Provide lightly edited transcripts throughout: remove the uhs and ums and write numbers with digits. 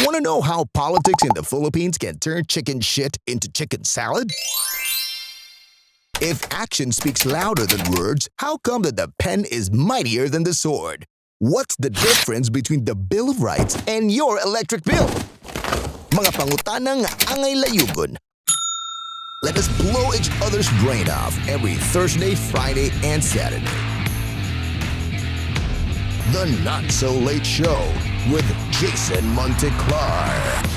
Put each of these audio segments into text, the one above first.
Want to know how politics in the Philippines can turn chicken shit into chicken salad? If action speaks louder than words, how come that the pen is mightier than the sword? What's the difference between the Bill of Rights and your electric bill? Mga pangutana nga angay layugon. Let us blow each other's brain off every Thursday, Friday, and Saturday. The Not So Late Show with Jason Monteclar.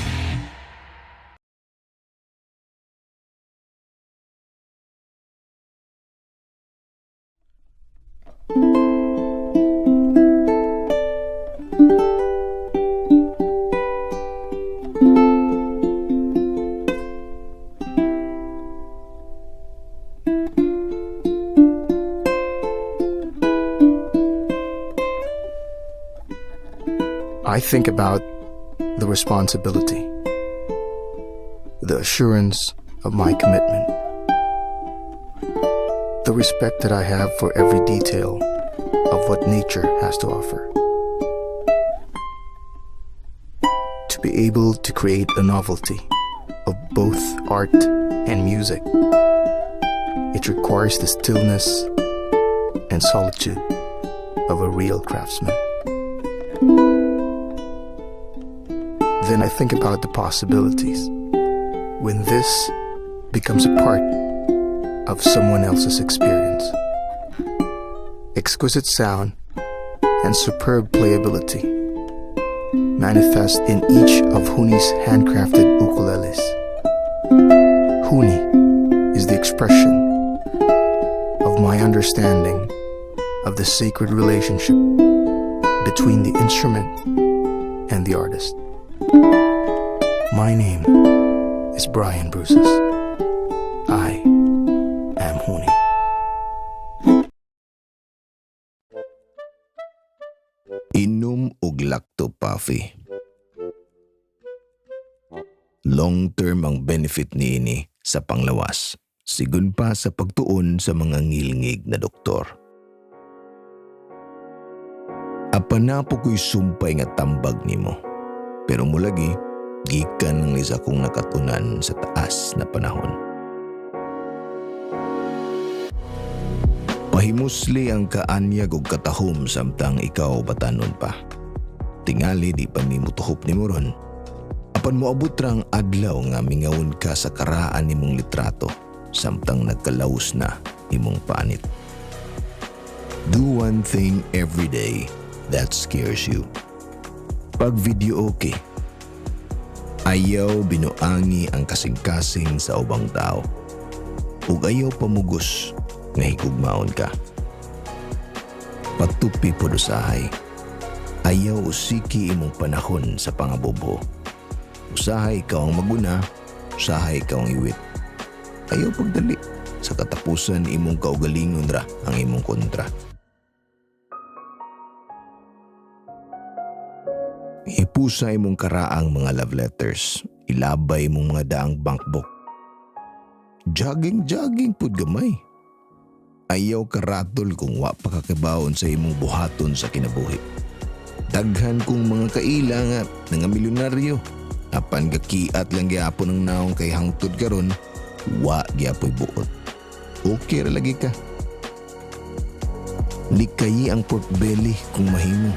I think about the responsibility, the assurance of my commitment, the respect that I have for every detail of what nature has to offer. To be able to create a novelty of both art and music, it requires the stillness and solitude of a real craftsman. Then I think about the possibilities when this becomes a part of someone else's experience. Exquisite sound and superb playability manifest in each of Huni's handcrafted ukuleles. Huni is the expression of my understanding of the sacred relationship between the instrument and the artist. My name is Brian Bruces. I am Huni. Inom og Lacto Puffy. Long term ang benefit niini sa panglawas, sigon pa sa pagtuon sa mga ngilngig na doktor. Apan na po ko'y sumpay nga tambag nimo. Pero mulagi, gikan lang ni sa akong nakatunan sa taas na panahon. Pahimusli ang kaanyag og katahom samtang ikaw batanon pa. Tingali di pa nimo tuhop nimo ron. Apan moabot ra ang adlaw nga mingawon ka sa karaan nimong litrato samtang nagkalaos na imong panit. Do one thing every day that scares you. Pag video okay, ayaw binuangi ang kasing-kasing sa ubang tao. Ug ayaw pamugos nga higugmaon ka. Patupi pod usahay. Ayaw usiki imong panahon sa pangabobo. Usahay ikaw ang maguna, usahay ikaw ang iwit. Ayaw pagdali. Sa katapusan imong kaugalingon ra ang imong kontra. Ipusa imong karaang mga love letters. Ilabay imong mga daang bankbook. Jogging, jogging pud gamay. Ayaw karatol kung wa pa kakibawon sa imong buhaton sa kinabuhi. Daghan kong mga kaila nga nga milyonaryo. Apan gakiat lang gyapon ang naong kay hangtod karon, wa gyapoy buot. Okay ra lagi ka. Likayi ang pork belly kung mahimo.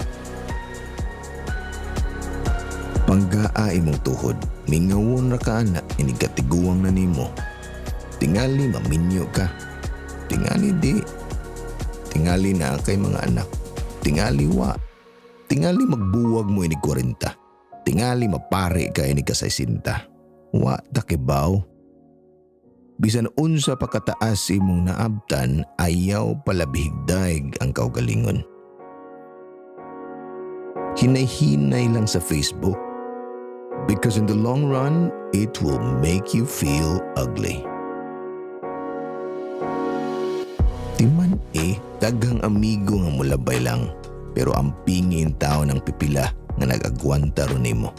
Panggaa imong tuhod, mingawon ra ka ana, inig katiguang na nimo. Tingali maminyo ka. Tingali di. Tingali na kay mga anak. Tingali wa. Tingali magbuwag mo inig 40. Tingali mapare ka inig kasaysinta. Wa ta kibaw. Bisan unsa pa kataas imong naabtan, ayaw palabihigdaig ang kaugalingon. Hinay-hinay lang sa Facebook. Because in the long run, it will make you feel ugly. Timan daghang amigo nga mulabay lang, pero ang pingin tao ng pipila nga nag-agwanta ron nimo.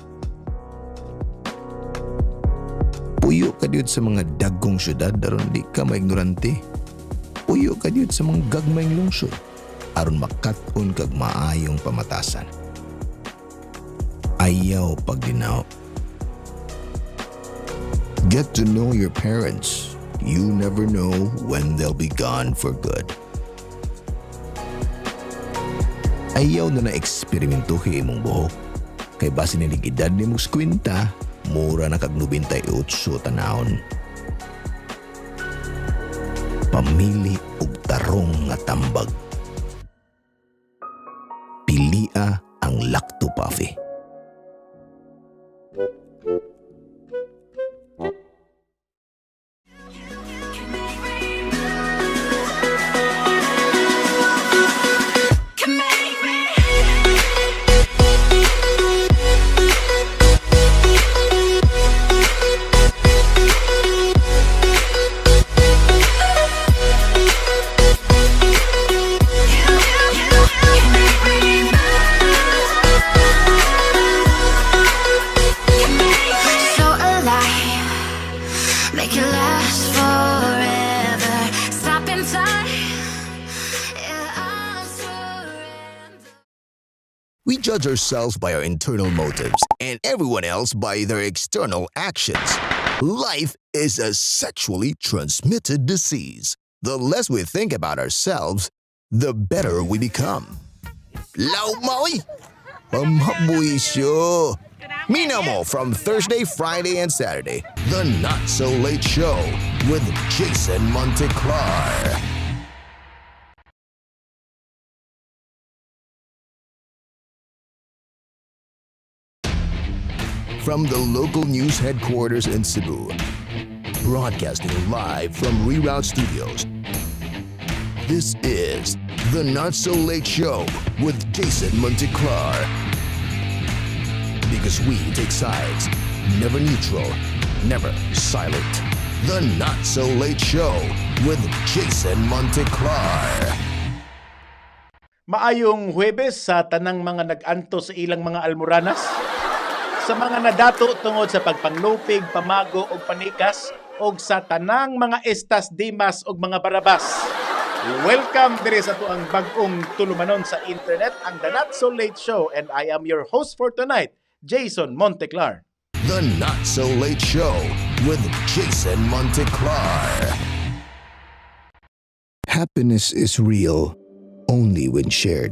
Puyo ka diud sa mga dagkong syudad aron di ka maignorante. Puyo ka diud sa mga gagmayng lungsod aron makat-on kag maayong pamatasan. Ayaw pagdinaw. Get to know your parents. You never know when they'll be gone for good. Ayaw na na eksperimentuhi imong buhok. Kay basin inig edad nimo 50, mura na kag 98 tanawon. Pamili og tarong nga tambag. Pilia ang Lacto Puffy. Can make me. You can make me move. Can make me so alive. Make it last forever. Stop in time. Yeah, I'll surrender. We judge ourselves by our internal motives and everyone else by their external actions. Life is a sexually transmitted disease. The less we think about ourselves, the better we become. Law maoy! Pamhabuisyo! Minaw mo from Thursday, Friday, and Saturday. The Not So Late Show with Jason Monteclar. From the local news headquarters in Cebu, broadcasting live from Reroute Studios. This is the Not So Late Show with Jason Monteclar. Because we take sides, never neutral, never silent. The Not So Late Show with Jason Monteclar. Maayong Huwebes sa tanang mga nag-anto sa ilang mga almoranas. Sa mga nadato tungod sa pagpanglupig, pamago ug panikas og sa tanang mga Estas, Dimas ug mga Barabas. Welcome diri sa atuang bag-ong tulumanon sa internet, ang The Not So Late Show, and I am your host for tonight, Jason Monteclar. The Not So Late Show with Jason Monteclar. Happiness is real only when shared.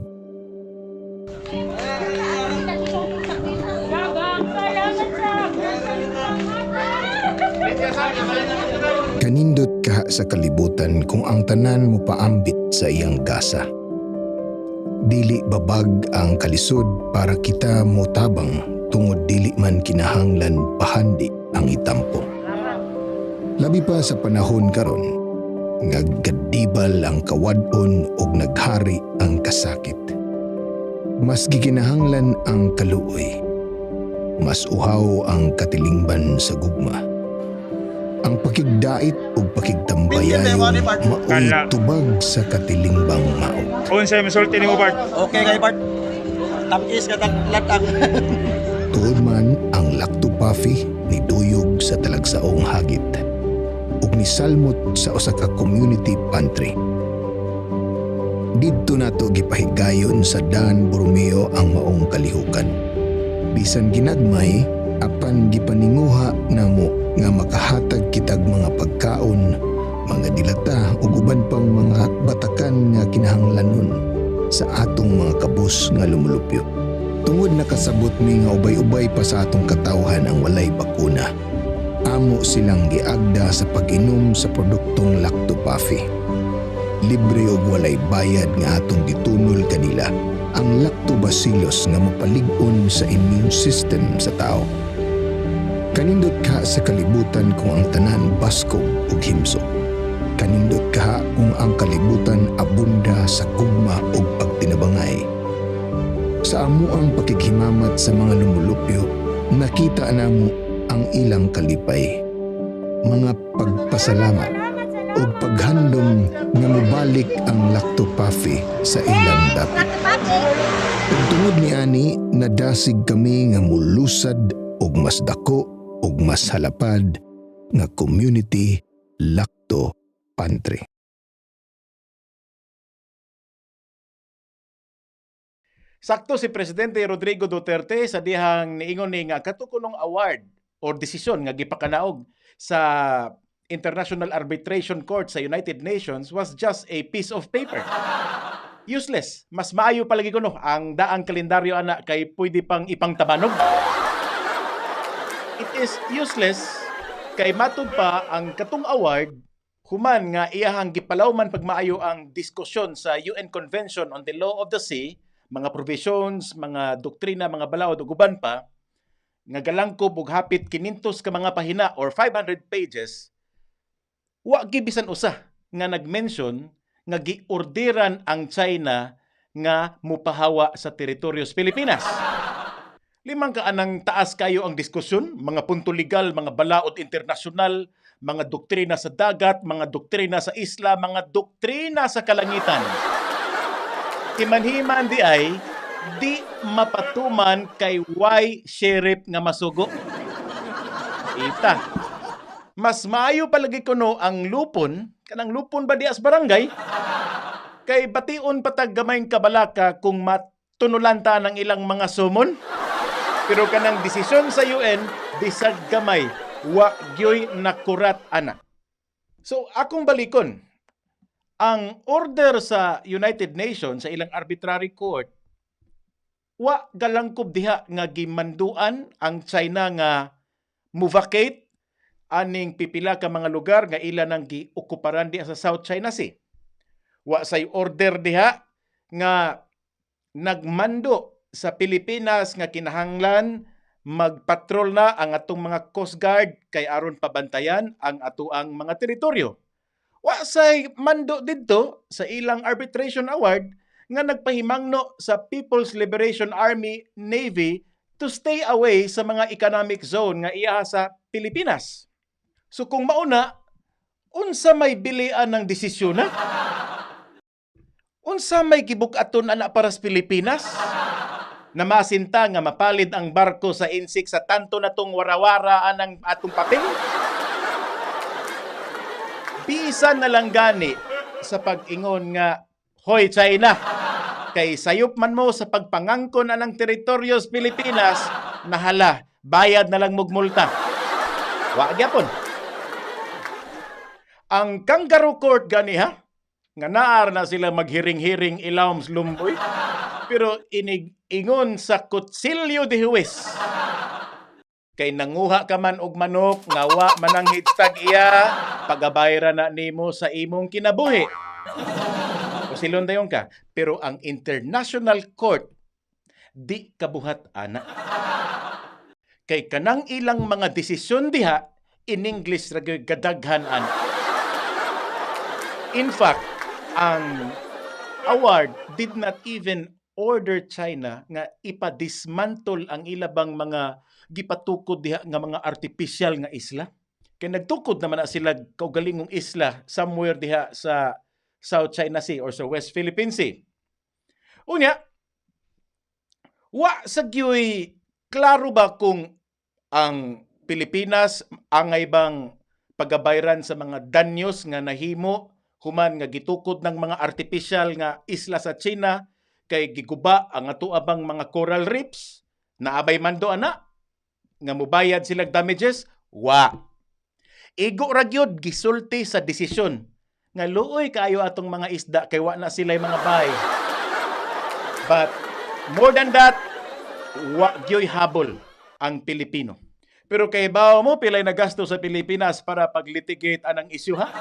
Kanindot ka sa kalibutan kung ang tanan mo paambit sa iyang gasa. Dili babag ang kalisod para kita motabang tungod dili man kinahanglan pahandi ang itampo. Labi pa sa panahon karon, nga gadibal ang kawad-on ug naghari ang kasakit. Mas gikinahanglan ang kaluoy. Mas uhaw ang katilingban sa gugma. Ang pakigdait ug pakigtambayayon maoy Kala. tubag sa katilingbang mao. Unsay misulti nimo, Bart? Okay kay Bart. Tamis ka latang. Tuod man ang Lactopuffy ni duyog sa talagsaong hagit ug nisalmot sa usa ka community pantry. Didto nato gipahigayon sa Dan Borromeo ang maong kalihukan. Bisan ginagmay, apan gipaninguha namo nga makahatag kitag mga pagkaon, mga dilata ug uban pang mga batakan nga kinahanglanon sa atong mga kabus nga lumulupyo. Tungod nakasabot mi nga ubay-ubay pa sa atong katawhan ang walay bakuna. Amo silang giagda sa pag-inom sa produktong Lactopuffy. Libre og walay bayad nga atong gitunol kanila ang lactobacillus nga mopalig-on sa immune system sa tao. Kanindot ka sa kalibutan kung ang tanan baskog ug himsog. Kanindot ka kung ang kalibutan abunda sa gugma ug pagtinabangay. Sa amuang pakighimamat sa mga lumulupyo, nakita namo ang ilang kalipay. Mga pagpasalamat ug paghandom nga mobalik ang Lactopuffy sa ilang dapit. Ug tungod niani, nadasig kami nga mulusad og mas dako ug mas halapad nga community lacto pantry. Sakto si Presidente Rodrigo Duterte sa dihang niingon ni nga kato kunong award or desisyon nga gipakanaog sa International Arbitration Court sa United Nations was just a piece of paper. Useless. Mas maayo palagi kuno ang daang kalendaryo ana kay pwede pang ipangtabanog. It is useless kay matud pa ang katong award, human nga iyahang gipalawman pagmaayo ang diskusyon sa UN Convention on the Law of the Sea, mga provisions, mga doktrina, mga balaod ug uban pa nga galangkob og hapit 500 ka mga pahina or 500 pages, wa gibisan usa nga nag-mention nga giorderan ang China nga mupahawa sa teritoryo sa Pilipinas. Limang kaanang taas kayo ang diskusyon, mga punto legal, mga balaod internasyonal, mga doktrina sa dagat, mga doktrina sa isla, mga doktrina sa kalangitan. Himanhiman di ay, di mapatuman kay way sheriff nga masugo. Ita. Mas maayo palagi kuno ang lupon, kanang lupon ba di as barangay? Kay bation patag gamayng kabalaka kung matunulan ta ng ilang mga sumon. Pero kanang desisyon sa UN, bisag gamay, wa gyoy nakurat ana. So akong balikon, ang order sa United Nations sa ilang arbitrary court, wa galangkob diha nga gimanduan ang China nga mu-vacate aning pipila ka mga lugar nga ila nang giukuparan diha sa South China Sea. Wa say order diha nga nagmando sa Pilipinas nga kinahanglan magpatrol na ang atong mga Coast Guard kay aron pabantayan ang atoang mga teritoryo. Wa say mando didto sa ilang arbitration award nga nagpahimangno sa People's Liberation Army Navy to stay away sa mga economic zone nga iya sa Pilipinas. So kung mauna, unsa may bilian ng desisyon na? Unsa may gibuk-aton ana para sa Pilipinas? Namasinta nga mapalid ang barko sa insik sa tanto na tong warawara anang atong papel? Bisan na lang gani sa pag-ingon nga, "Hoy China, kay sayop man mo sa pagpangangkon anang teritoryo sa Pilipinas, nahala, bayad na lang mugmulta." Wa gyapon. Ang kangaroo court gani ha, nga naar na sila maghiring-hiring ilawom sa lumboy. Pero inig ingon sa kutsilyo de huwes. Kay nanguha ka man og manok nga wa man ang hitstag iya, pagabayra na nimo sa imong kinabuhi. O silon dayon ka. Pero ang International Court di kabuhat ana. Kay kanang ilang mga desisyon diha in English ra gyud gadaghan ana. In fact, ang award did not even order China nga ipa-dismantle ang ilabang mga gipatukod diha nga mga artificial nga isla. Kay nagtukod naman na sila kaugalingong isla somewhere diha sa South China Sea or sa West Philippine Sea. Unya, wa sa gyoy klaro ba kung ang Pilipinas angay bang pagabayran sa mga danyos nga nahimo human nga gitukod ng mga artificial nga isla sa China kay giguba ang ato abang mga coral reefs? Naabay man do ana nga mubayad silag damages? Wa. Igo ra gyud gisulti sa desisyon nga luoy kaayo atong mga isda kay wa na sila'y mga bahay. But more than that, wa gyoy habol ang Pilipino. Pero kay bawo mo pilay nagasto sa Pilipinas para paglitigate anang issue ha?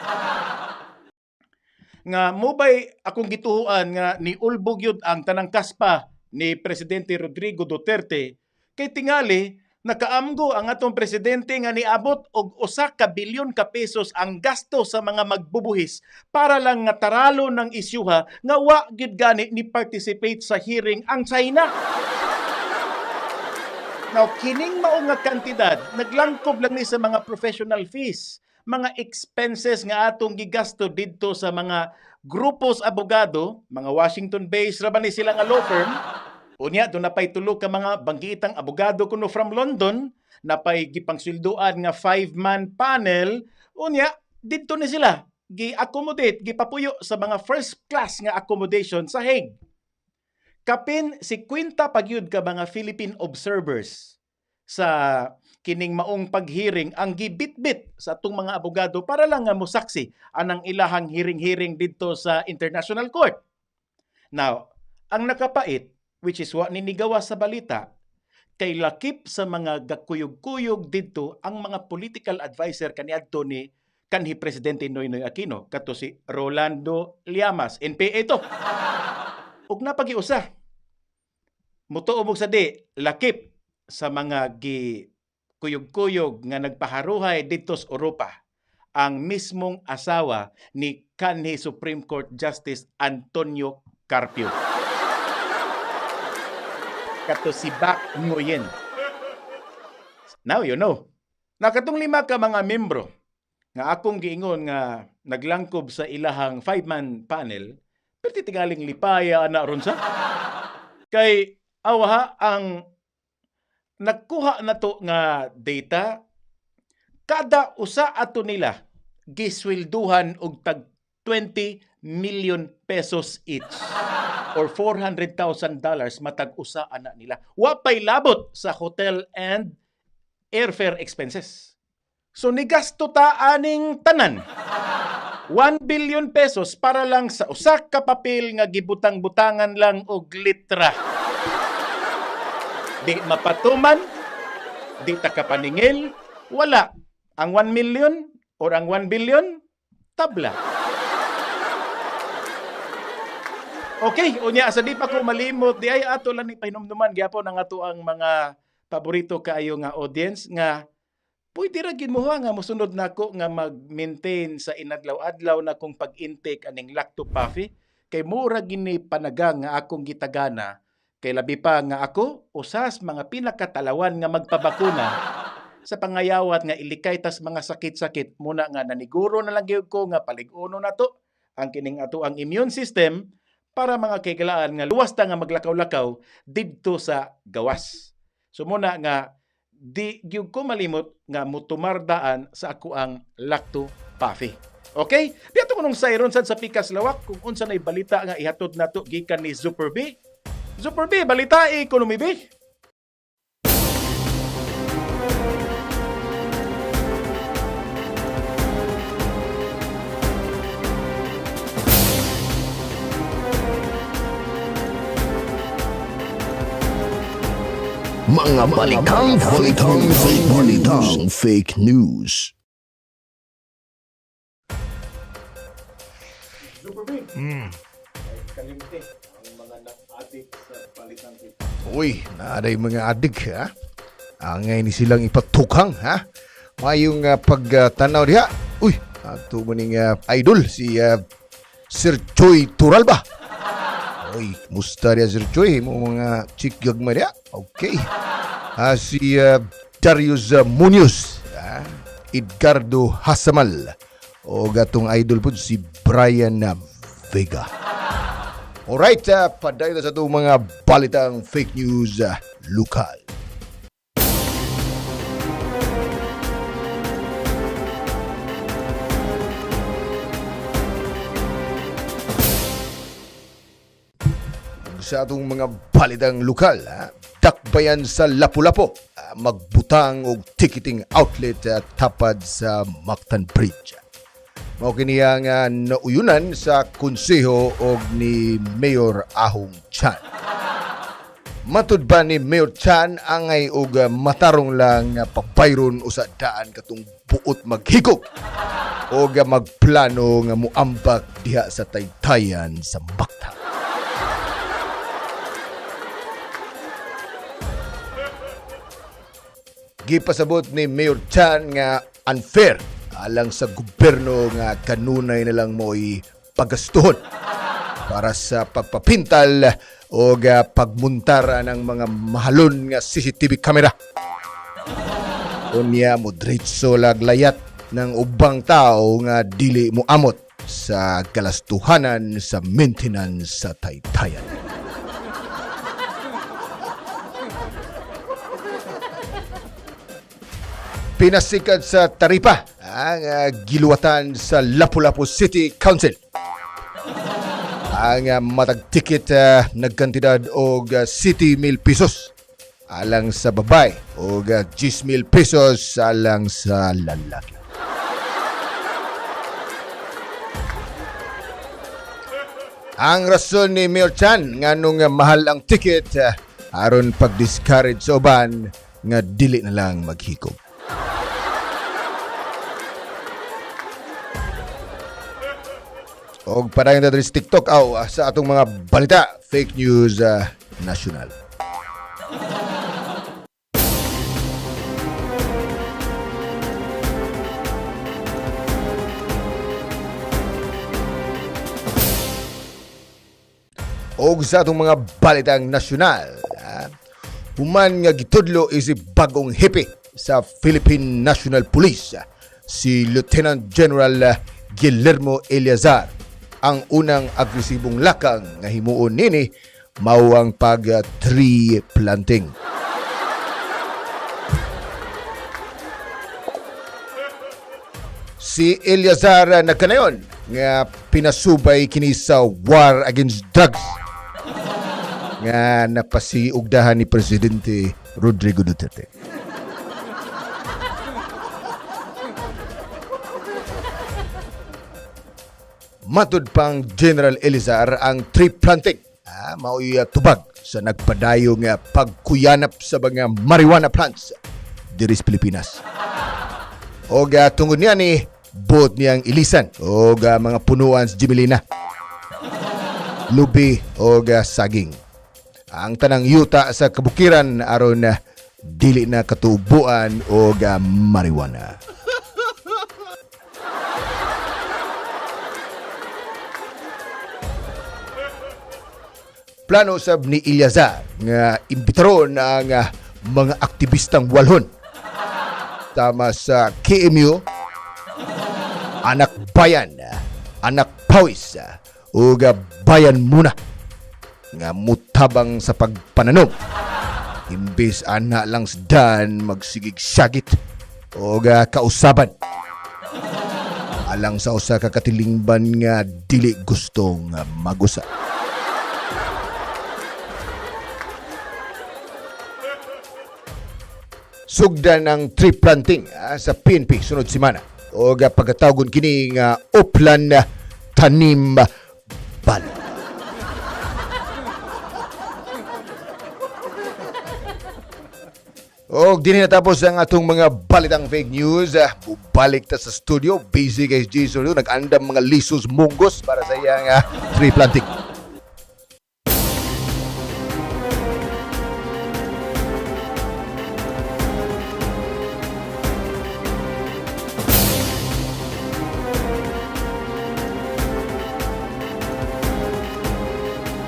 Nga mubay akong gituhuan nga ni ulbog yun ang tanang kaspa ni Presidente Rodrigo Duterte kay tingali nakaamgo ang atong presidente nga niabot og 1 ka bilyon ka pesos ang gasto sa mga magbubuhis para lang nga taralo ng isyuha nga wa gid gani ni participate sa hearing ang China. Now, kining mao nga kantidad, naglangkob lang ni sa mga professional fees, mga expenses nga atong gigasto didto sa mga grupos abogado, mga Washington-based ra ba ni sila nga law firm. Unya, doon napay tulo ka mga banggitang abogado kuno from London, napay gipangsweldoan nga five-man panel. Unya, didto ni sila gi-accommodate, gipapuyo sa mga first class nga accommodation sa Hague. Kapin 50 pa gyud ka mga Philippine observers sa kining maong paghearing ang gibitbit sa atong mga abogado para lang nga mosaksi anang ilahang hearing-hearing didto sa International Court. Now, ang nakapait, which is wa ni nigawas sa balita, kay lakip sa mga gakuyog-kuyog didto ang mga political advisor kaniadto ni kanhi Presidente Noynoy Aquino, kato si Rolando Llamas, NPA to. Ug napagiusa. Mutuo mo sa di, lakip sa mga gi kuyog-kuyog nga nagpaharuhay didto sa Europa ang mismong asawa ni kanhi Supreme Court Justice Antonio Carpio. Kato si Bac Nguyen. Now you know. Na katong lima ka mga membro nga akong giingon nga naglangkob sa ilahang five-man panel, perti tingaling lipaya ana ron sa. Kay awa ang nagkuha na to nga data, kada usa ato nila giswelduhan og tag 20 million pesos each or $400,000 matag usa ana nila. Wa pay labot sa hotel and airfare expenses. So nigasto ta aning tanan 1 billion pesos para lang sa usa ka papel nga gibutang-butangan lang og litra. Di mapatuman, di ta kapaningil, wala. Ang 1 million or ang 1 billion, tabla. Okay, unya sa di pa ko malimot, di ay ato lang ni pahinumduman gyapon ang ato ang mga paborito kaayo nga audience nga pwede ra gid mo nga mosunod nako nga mag-maintain sa inadlaw-adlaw na kong pag-intake aning Lacto Puffy kay mura gini panagang nga akong gitagana, kay labi pa nga ako usas mga pinakatalawan nga magpabakuna sa pangayawat nga ilikay tas mga sakit-sakit. Muna nga naniguro na lang gyud ko nga palig-uno nato ang kining ato ang immune system para mga kaigalaan nga luwas ta nga maglakaw-lakaw didto sa gawas. So muna nga di gyud ko malimot nga mutumardaan sa ako ang Lacto Puffy. Okay? Diato ko nung sayron sad sa Pikas Lawak kung unsa nay balita nga ihatod nato gikan ni Super B. Super B, balita economy B. Mga balitang fake news. Balitang fake news. Super B. Kalimte ang mga nag-addict sa balitang fake. Uy, naaday mga adik ha. Angay ni silang ipatukang ha. Mayong pagtanaw diha. Uy, ato mo ning idol si Sir Choi Turalba. Uy, musta diha Sir Choi mo mga chick gagmay diha. Okay. Si Darius Munoz, ha? Edgardo Hasamal o gatong idol po si Brian Vega. Alright, padayon na sa itong mga balitang fake news lokal. Ug sa atong mga balitang lokal, dakbayan sa Lapu-Lapu, magbutang og ticketing outlet tapad sa Mactan Bridge. Mao kini ang nauyunan sa konseho og ni Mayor Ahong Chan. Matud ba ni Mayor Chan angay og matarong lang nga pabayron usa daan katong buot maghigog og magplano nga muambak diha sa taytayan sa Mactan. Gipasabot ni Mayor Chan nga unfair alang sa gobyerno nga kanunay na lang mo'y pagastuhon para sa pagpapintal o pagmuntara ng mga mahalon nga CCTV camera. Unya mo diretso laglayat ng ubang tao nga dili mo amot sa galastuhanan sa maintenance sa taytayan. Pinasikat sa taripa ang giluwatan sa Lapu-Lapu City Council. Ang matag ticket nagkantidad og 7,000 pesos alang sa babae og 10,000 pesos alang sa lalaki. Ang rason ni Mayor Chan nganong mahal ang ticket aron pag-discourage sa uban nga dili na lang maghikog. Og padayon ta diri sa TikTok aw sa atong mga balita, fake news national. Og sa atong mga balitang nasyonal, human nga gitudlo isip bagong hepe sa Philippine National Police, si Lieutenant General Guillermo Eleazar. Ang unang agresibong lakang nga himuon nini mao ang pag tree planting. Si Eleazar nagkanayon nga pinasubay kini sa war against drugs nga napasiugdahan ni Presidente Rodrigo Duterte. Matud pang General Elizar ang tree planting mao'y tubag sa nagpadayong pagkuyanap sa mga marijuana plants diri sa Pilipinas. Og tungod niya ni buot niyang ilisan og mga punuan sa Jimilina, lubi og saging. Ang tanang yuta sa kabukiran aron dili na katubuan og marijuana. Plano sab ni Ilyazar nga imbitaron ang mga aktivistang walhon tama sa KMU, Anak Bayan, Anak Pawis ug Bayan Muna nga mutabang sa pagpananom imbes ana lang sa dan magsigig syagit o kausaban alang sa usa ka katilingban nga dili gustong magusa. Sugdan ang tree planting sa PNP sunod semana o pagkatawgon kini nga Oplan Tanim Balik. Og dinhi natapos ang atong mga balitang fake news. Bubalik ta sa studio. Busy kay Jason Ru. Nag-andam mga lisos munggos para sa iyang tree planting.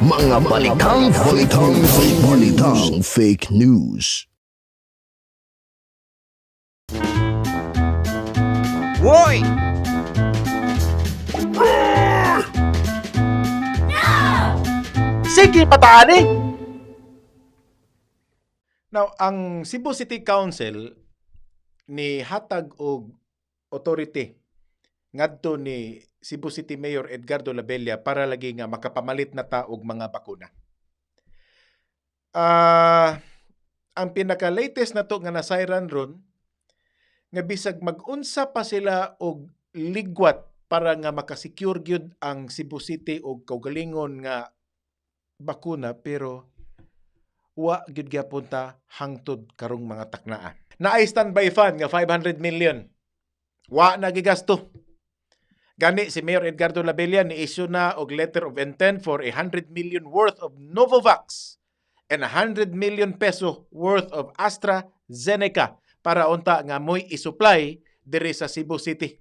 Mga balitang fake news. Balitang fake news. Woy! Sige, pataani! Now, ang Cebu City Council ni hatag og authority ngadto ni Cebu City Mayor Edgardo Labella para lagi nga makapamalit na ta og mga bakuna. Ang pinaka-latest na to nga nasayran ron nga bisag mag-unsa pa sila og ligwat para nga makasecure gyud ang Cebu City og kaugalingon nga bakuna, pero wa gyud gyapon ta hangtod karong mga taknaa. Naay standby fund nga 500 million. Wa na gigasto. Gani si Mayor Edgardo Labella ni issue na og letter of intent for 100 million worth of Novavax and 100 million peso worth of AstraZeneca para unta nga moy isupply diri sa Cebu City.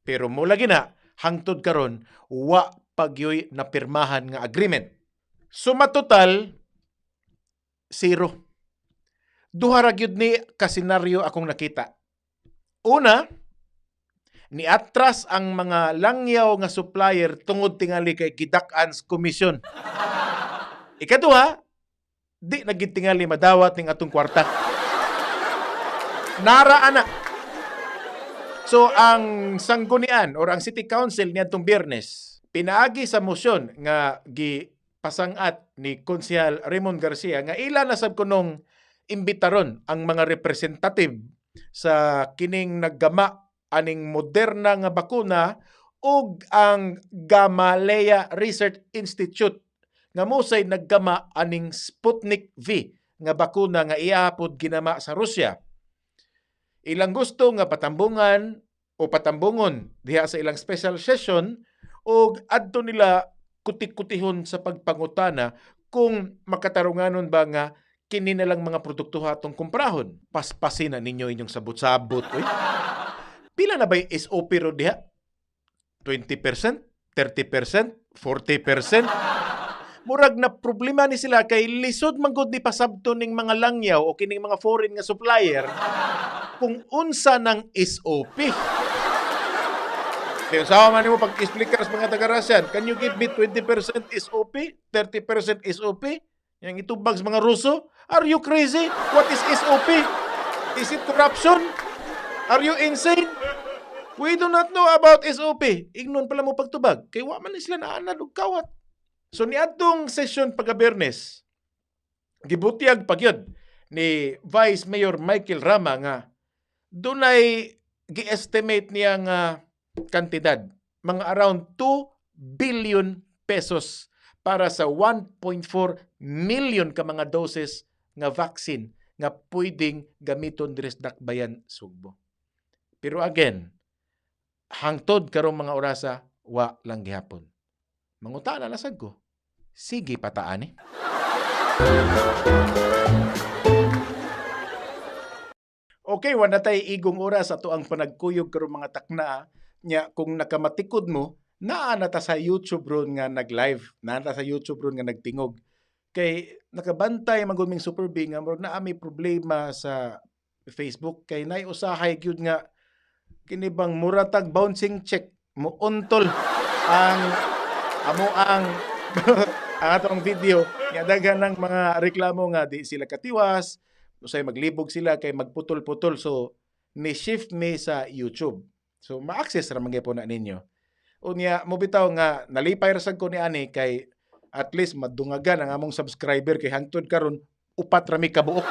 Pero mula gina hangtod karon wa pagyoy napirmahan nga agreement. Suma total zero. Duha ra gyud ni ka senaryo akong nakita. Una, niatras ang mga langyaw nga supplier tungod tingali kay gidak-an sa komisyon. Ikaduha, di na gyud tingali madawat ning atong kwarta. Nara ana. So ang sanggunian or ang City Council niadtong Biyernes, Pinaagi sa motion nga gipasangat ni Konsehal Raymond Garcia nga ila na sab kunong imbitaron ang mga representative sa kining naggama aning Moderna nga bakuna ug ang Gamaleya Research Institute nga mosay naggama aning Sputnik V nga bakuna nga iapod ginama sa Rusya. Ilang gusto nga patambungan o patambungon diha sa ilang special session ug adto nila kutik-kutihon sa pagpangutana kung makatarunganon ba nga kini na lang mga produkto atong kumprahon. Paspasin na ninyo inyong sabot-sabot. Uy. Pila na ba'y SOP ro diha? 20%? 30%? 40%? Murag na problema ni sila kay lisod man gud ni pasabto ning mga langyaw o kining mga foreign nga supplier kung unsa ng SOP. Kaya usawa man nimo pag-explicar sa mga taga-Russian, can you give me 20% SOP, 30% SOP? Yang itubag sa mga Ruso, are you crazy? What is SOP? Is it corruption? Are you insane? We do not know about SOP. Ignon pala mo pagtubag. Kay wa man ni sila naanad og kawat. So niadtong session pagka-Biyernes, gibutyag pagyud ni Vice Mayor Michael Rama nga dunay gi-estimate niya nga kantidad, mga around 2 billion pesos para sa 1.4 million ka mga doses nga vaccine nga pwedeng gamiton diri sa Dakbayan Sugbo. Pero again, hangtod karong mga orasa wa lang gihapon. Mangutana na sad ko. Sige pataan eh. Okay, wala tay igong oras ato ang panagkuyog karong mga takna nya. Kung nakamatikod mo, naa na ta sa YouTube ron nga nag-live, naa ta sa YouTube ron nga nagtingog. Kay nakabantay man gud ming Super B nga murag naa may problema sa Facebook kay nay usahay gyud nga kini bang muratag bouncing check mo untol ang amo ang atong video nga daghan ng mga reklamo nga di sila katiwas, usay maglibog sila kay magputol-putol, so ni shift mi sa YouTube. So ma-access ra man gyapon na ninyo. Unya mo bitaw nga nalipay ra sad ko ni ani kay at least madungagan ang among subscriber kay hangtod karon upat ra mi kabuok.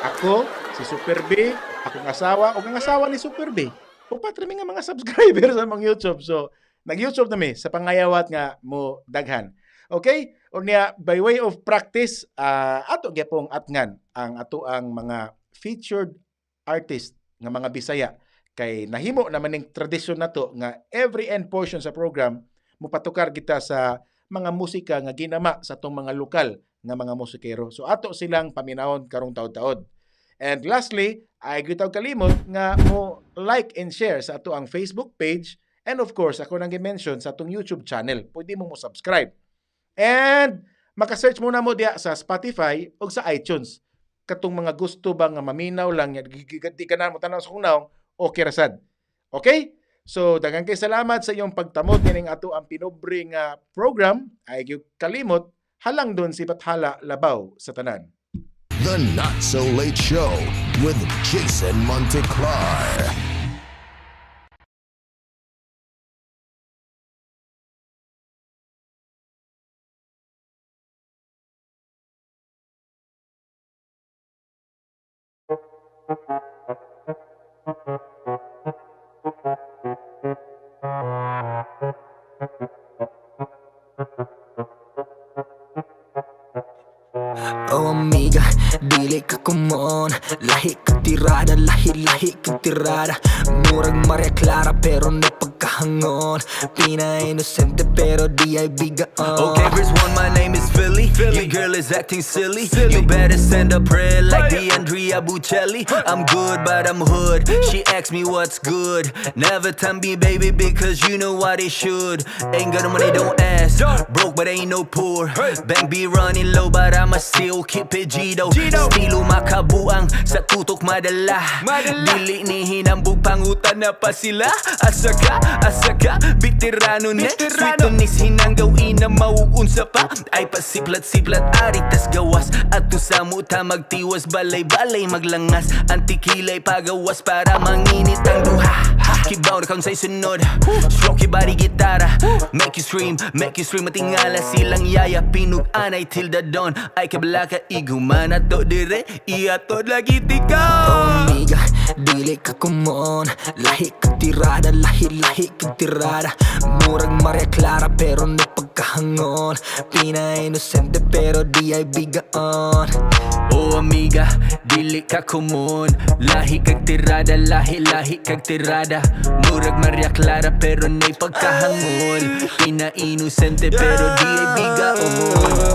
Ako, si Super B, akong asawa ug ang asawa ni Super B. Upat ra mi nga mga subscriber sa among YouTube. So nag-YouTube na mi sa pangayawat nga mo daghan. Okay? Unya by way of practice, ato gyapong atngan ang ato ang mga featured artist nga mga Bisaya kay nahimo naman ning tradisyon nato nga every end portion sa program mupatukar kita sa mga musika nga ginama sa atong mga lokal nga mga musikero. So ato silang paminawon karong taod-taod. And lastly, ay gyud kalimot nga mo like and share sa ato ang Facebook page and of course ako nang gi-mention sa atong YouTube channel. Pwede mo mo subscribe. And maka-search muna mo diya sa Spotify o sa iTunes. Katong mga gusto ba nga maminaw lang, di ka na mo tanaw sa kung naong, okay ra sad. Okay? So, daghang kay salamat sa iyong pagtamod nining ato ang pinobre nga program. Ay gyud kalimot, halang doon si Bathala labaw sa tanan. The Not So Late Show with Jason Monteclar. Oh amiga, dili ka kumon. Lahi ka tirada, lahi lahi ka tirada. Murag Maria Clara pero napagkahangon. Pina-inosente pero di ay bigaon. Okay, verse one, my name is Philly. Your girl is acting silly. You better send a prayer like the Andrea Bocelli. I'm good, but I'm hood. She asked me what's good. Never tell me, baby, because you know what it should. Ain't got no money, don't ask. Broke, but ain't no poor. Bank be running low, but I'ma still keep it Gito. Estilo makabuang sa tutok madala. Dili ni hinambog pangutan na pa sila. Asa ka, veterano ne. Sweet nis hinanggaw ina mauunsa pa. Ay pasiplat-siplat aritas gawas. At sa muta magtiwas balay-balay maglangas. Antikilay pagawas para manginit ang duha. Kibaw Mura kang say sunod. Stroke your body gitara. Make you scream, make you scream. Matingala silang yaya. Pinug-anay till the dawn. Ay kabalaka iguma na to dire. Iatod lagi tika. Oh amiga, dili ka kumon. Lahi kag tirada, lahi lahi kag tirada. Murag Maria Clara pero napagkahangon. Pina-inosente pero di ay bigaon. Oh amiga, dili ka kumon. Lahi kag tirada, lahi lahi kag tirada. Murag Maria Clara pero nay pagkahangol. Pina-inosente pero di ay bigaon.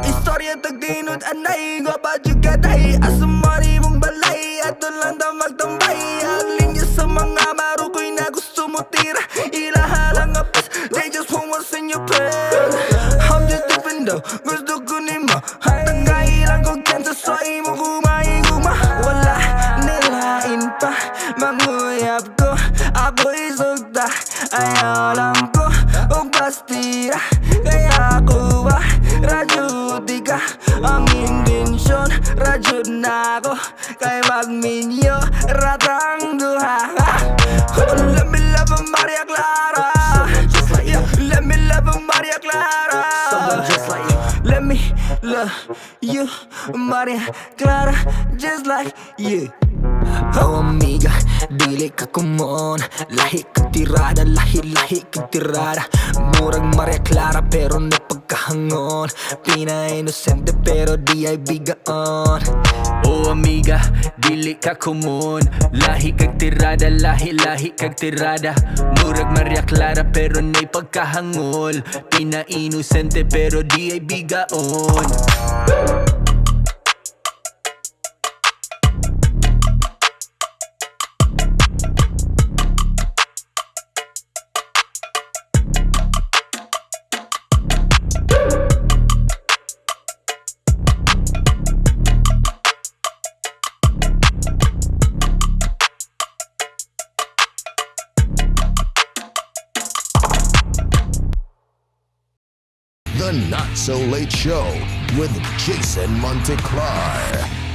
Istorya tagtinod anay. Gwapa juga day. Asumari mong balay. Ato lang ta magtambay. Ang linya sa mga marukoy na gusto mo tira. Ilahalang apas. They just want what's in your pants. I'm just different though. Gusto ko ni mo. Tangay lang ko cancer. Sa imo kumaiguma. Wala nilain pa. Manguyab ko. Ako'y sugta. Ayaw lang ko. Og pastira. Kaya ako ba radyo di ka. Ang intensyon radyo na ako. Kay magminyo ratang duha. Oh, let me love a Maria Clara. Yeah, let me love a Maria Clara. Let me love you, Maria Clara, just like you. Oh amiga, dili ka kumon. Lahi kag tirada, lahi lahi kag tirada. Murag Maria Clara pero napagkahangon. Pina-inosente pero di ay bigaon. Oh amiga, dili ka kumon. Lahi kag tirada, lahi lahi kag tirada. Murag Maria Clara pero nay pagkahangol. Pina-inosente pero di ay bigaon. The Not So Late Show with Jason Monteclar.